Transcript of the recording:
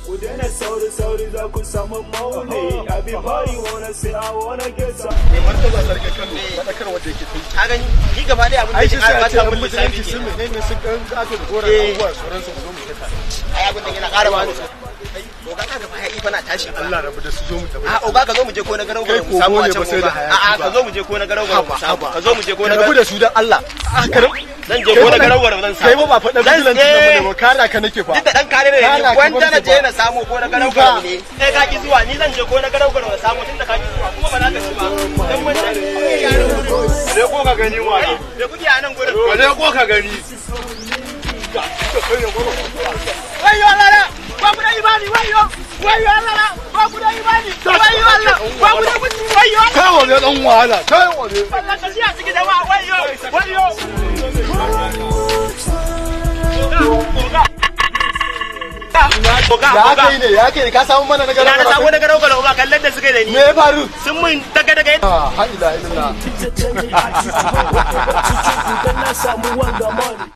Ku daina sauri sauri, za ku samu mauli. Everybody wanna say, I wanna get some. Mai martaba Sarkin Kano, faɗakarwa da yake kai. Ka gani, ni gaba ɗaya abin da Ai shi ke sai ƙara a ce bata an min lissafi musulunci sun kenan. menene, sun kan gato da goron abubuwa sauransu, mu zo mu ta tare. Ai abin da yana ƙara bani tsoro. Oga, ka gaba hayaki fa na tashi fa. Allah, rabu da su, zo mu tafi. A oga, ka zo mu je ko na garau Kai mu samu kogo a ne can ba sai da oga. hayaki A'a, ba. ka zo mu je ko na garau mu Haba, samu. haba. Ka zo mu je ko na Ka rabu garau. da su dan Allah. A ka rabu. Zan je ko na garau zan samu. Kai ba faɗa Zan bijilanci eh. nan ba, kara ka nake fa. Duk da dan kare ne Kara ni, ka gwanda na barke je ba. na samu ko na garau Ba. ne. Sai ka ki zuwa, ni zan je ko na garau na samu tunda ka ki zuwa, kuma ba za ka ci ba. Dan mun da Le ko ka gani wa. Me kuke a nan gurin? Le ko ka gani. Wayo Allah na! Ba ku da imani, wayo! Wayo Allah na! Ba ku da imani! Wayo Allah! Ba ku da mutunci, wayo Allah! Kai waje dan wahala, kai waje. Allah ka siya cikin jama'a, wayo! Wayo! Oga! Oga! Ya Oga! kai ne, ya kai ka samu mana na Ina na garau. samu na garau garau, oga, kallon da suka yi da ni. Me ya faru? Sun mun daga daga. Ah, ha ila illallah. Na samu wanga money.